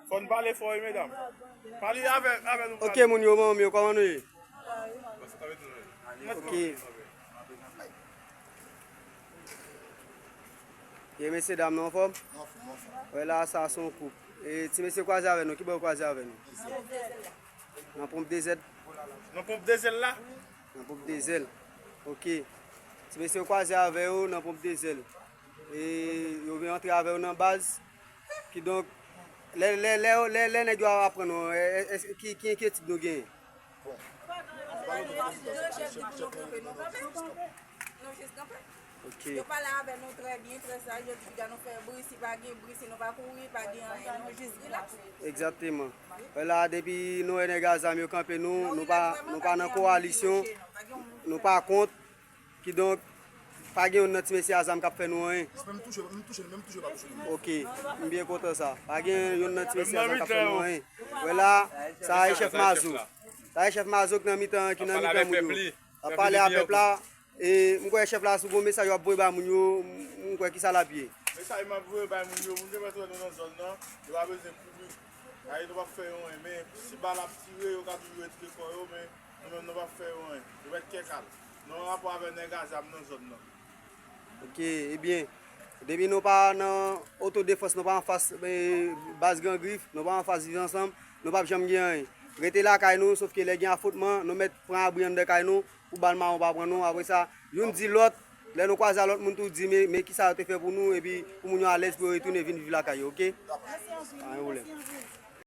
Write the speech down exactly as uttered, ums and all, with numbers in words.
Fò n pale fò, wi, medam. Pale avè, avè nou. Ok, moun yo, manm yo, kòman nou ye? Ok. Ye, mesye dam, nou anfòm? Wè la, sa se yon koup. E, ti mesye kwaze avè nou, ki bò yo kwaze avè nou? Nan ponp de zèd. Nan ponp de zèl la? Nan ponp de zèl. Ok. Ti mesye yo kwaze avè yo nan ponp de zèl. E yo vin antre avè yo nan baz. Kidonk, lè, lè, lè, lè, lè nèg yo ap pran nou, e, e, e, ki, ki enkyetid nou genyen? Bon. Nou jis kanpe. Ok. Yo pale avè nou trè byen, trè saj, yo di piga nou fè bri, si pa gen bri, si nou pa kouri, pa gen anyen, nou jis rilaks. Egzakteman. Wè la, depi nou wè nèg a zam yo kanpe nou, nou pa, nou pa nan kowalisyon, nou pa kont, kidonk, pa gen youn nan ti mesye a zam k ap fè nou anyen. Mwen menm touche, mwen touche, mwen touche, pa touche nou. Ok, m byen kontan sa. Pa gen youn nan ti mesye a zam k ap fè nou anyen. Wè la, sa a e chèf Mazo. Sa a e chèf Mazo ki nan mitan, ki nan mitan moun yo. Ap pale a pèp la. E m kwè chèf la, si w gen yon mesaj w ap voye bay moun yo, m, m kwè ki sa l ap ye. Mesaj m ap voye bay moun yo, moun yo mèt wè nou nan zòn nan, yo pa bezwen kouri. Ayi, nou p ap fè yo anyen, men si bal ap tire, yo ka toujou retire kò yo, men nou menm nou p ap fè yo anyen. Yo mèt kè kal. Nou an rapò avè nèg a zam nan zòn nan. Ok, ebyen, depi nou pa nan otodefans, nou pa anfas, e, baz Gran Grif, nou pa anfas Viv Ansanm, nou p ap janm gen anyen. Rete lakay nou, sòf ke lè gen afwontman, nou mèt pran abri anndan kay nou, pou bal mawon pa pran nou. Apre sa, youn di lòt, lè nou kwaze a lòt moun tou di, men, men kisa yo te fè pou nou, epi pou moun yo alèz pou yo retounen vin viv lakay yo, ok? Pa gen pwoblèm.